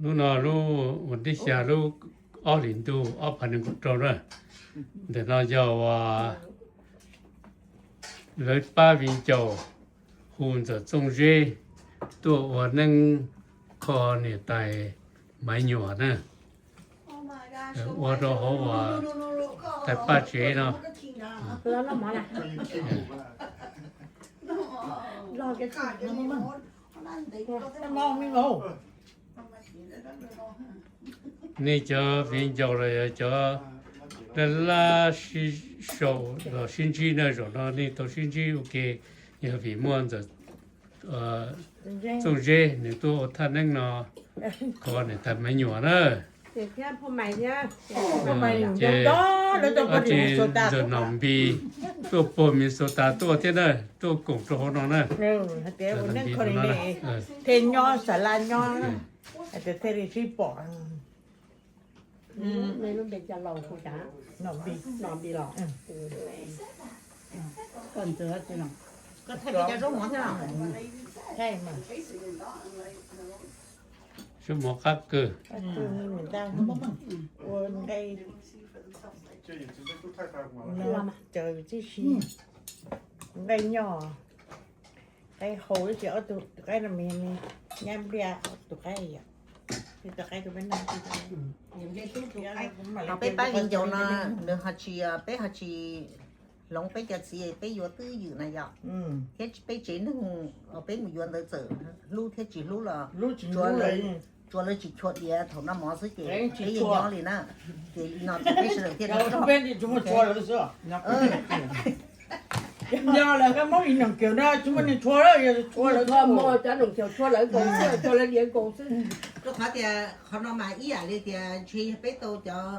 Lub no lub ua ntej xya lub ob hlis ntuj ob phav nees nkaum rau na. Ntawm no yog uas lawv pab viv ncaus hu ntxawm Txooj Zeb tuaj ua neeb kho niam tais Maiv Nyuam na, ua rau hauv uas tais paj tsev no. Nej cov viv ncaus los yog cov laj laj sau los sib ntsib na, zaum no nej tau sib ntsib ua ke yog vim muaj ntxawm Txooj Zeb nws tuaj ua thaj neeb no kho niam tais Maiv Nyuam na. Ces ob tsi ntxawm Nom Npis tuaj puag Minnesota tuaj thiab na, tuaj koom rau hauv no na. Thiaj nyob, xav laj nyob, thiaj li sib pom. Nom Npis los? Zaub mov qab kawg. Ua nqaij, cawv tib si, nqaij nyob, nqaij hau tib si, ob tug qaib no me me, nyab npliaj ob tug qaib yom, tus qaib tus peb noj. Ho peb pab viv ncaus no, nws ho tsis, peb ho tsis hloov peb cov txiv, peb yuav twj ywm na yom, thiab peb tsev neeg uas peb mus yuav ntawd txawm hlub thiab tsis hlub los tsuav lawv tsis chua diav thaum noj mov xwb ces peb yeej nyob li na. Ces li no ces peb sawv daws thiaj Rau qhov tias qhov no mas ib yam li tias ntshe yog peb tau cov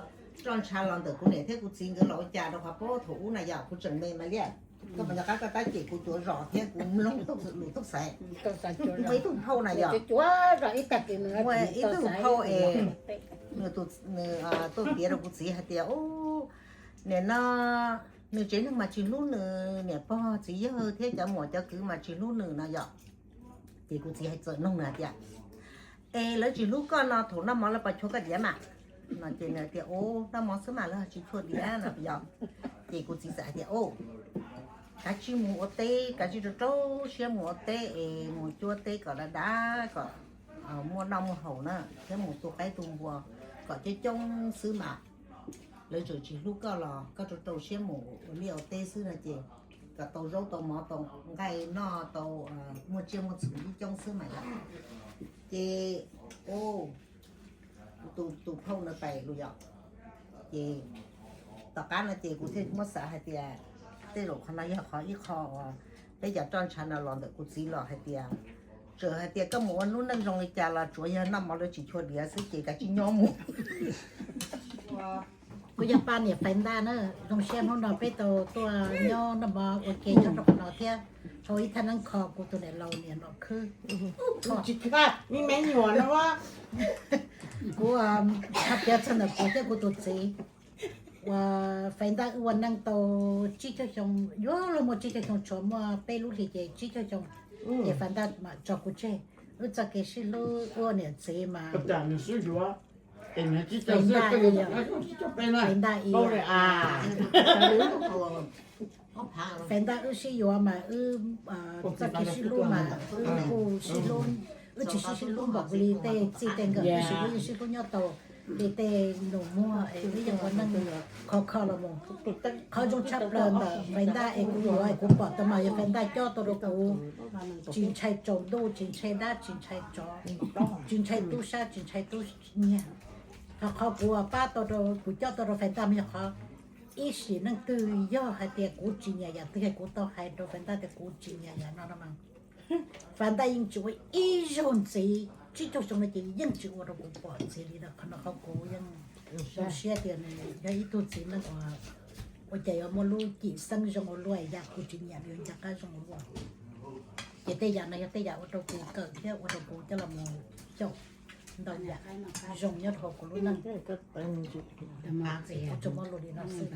roj ntsha los ntawm kuv niam thiab kuv txiv nkawd los ua cas rau qhov puag thaum ub na yom, kuv tseem me mas liaj. Koj mus nco qab koj tab cem kuv cuav zos thiab kuv mloog lus tuj xaiv. Muaj ib tug phauj na yom, muaj ib tug phauj es nws tuaj piav rau kuv txiv hais tias, nim no nws tsev neeg mas tsis hlub nws niam pog txiv yawg thiab cov muam cov kwv mas tsis hlub nws no yom. Ces kuv txiv hais txawm nug nws hais tias, es lawv tsis hlub koj no thaum noj mov lawv puas chua koj diav mas? No ces nws hais tias, o, noj mov xwb mas lawv tsis chua diav no yom. Ces kuv txiv txawm hais tias, o, kav tsij mus ua teb, kav tsij rau rau siab mus ua teb es mus cuab teb kom dav dav kom muaj noj muaj haus na, thiab mus tu qaib tu npua kom coob coob xwb mas. Lawv tseem tsis hlub koj los koj rau rau siab mus ua liaj ua teb xwb no ces kom tau zaub tau mov tau nqaij noj tau muaj tsiaj muaj txhu coob coob xwb mas yom. Ces tus, tus phauj no pais lus yom. Ces tom qab no ces kuv thiaj muab xav hais tias tej zaum qhov no yog qhov ib qho uas peb cov roj ntsha no los ntawm kuv txiv los hais tias, txawm hais tias koj mus ua lub neej zoo li cas los tsuav yog noj mov lawv tsis chua diav xwb ces kav tsij nyob mus. Kuv yog Paj niam Faiv Ntaj na, zoo siab hnub no peb tau tuaj nyob noj mov ua ke nyob rau qhov no thiab, tau ib thaj neeb kho kuv tus niam laus niam nom khwb. Tsis kaj, me me nyuam no. Kuv hais tias txog ntawm kuv thiab kuv tus txiv uas Faiv Ntaj wb ua neej tau tsib caug xyoo, yuav luag muaj tsib caug xyoo, tshuav muaj peb lub hlis ces tsib caug xyoo, ces Faiv Ntaj mam tso kuv tseg. Wb txoj kev sib hlub ua niam txiv mas Faiv Ntaj, Faiv Ntaj, Faiv Ntaj wb sib yuav mas wb txoj kev sib hlub mas wb kuj sib hlub, wb tsis sib sib hlub npaum li tej txij tej nkawm, tab sis wb yeej sib hlub nyob tau li tej nus muag es wb yeej ua neej khov kho los mus. Qhov zoo tshaj plaws ntawm Faiv Ntaj es kuv yuav es kuv pom tau mas yog Faiv Ntaj cob tau rau kuv, tsis ntshai tsaus ntuj, tsis ntshai dab, tsis ntshai tsov, tsis ntshai tub sab, tsis ntshai tub nyiag. Ho qhov kuv pab tau rau, kuv cob tau rau Faiv Ntaj mas yog qhov ib sim neej twg yog hais tias kuv tsis nyiam yam twg es kuv tau hais rau Faiv Ntaj tias kuv tsis nyiam yam no no mas Faiv Ntaj yeej tsis ua ib zaug ntxiv, tsib caug xyoo no ces yeej tsis ua rau kuv pom ntxiv li no. Qhov no qhov kuv yeej zoo siab tias nws yog ib tug txiv neej uas ua cas yuav muaj lub cim xeeb zoo ua luaj, yam kuv tsis nyiam nws yuav nco qab zoo ua luaj. Ces tej yam no yog tej yam ua rau kuv kawm thiab ua rau kuv coj los mus xyaum ntau yam zoo nyob rau hauv kuv lub neej. Kuv tsuas muaj lus li no xwb.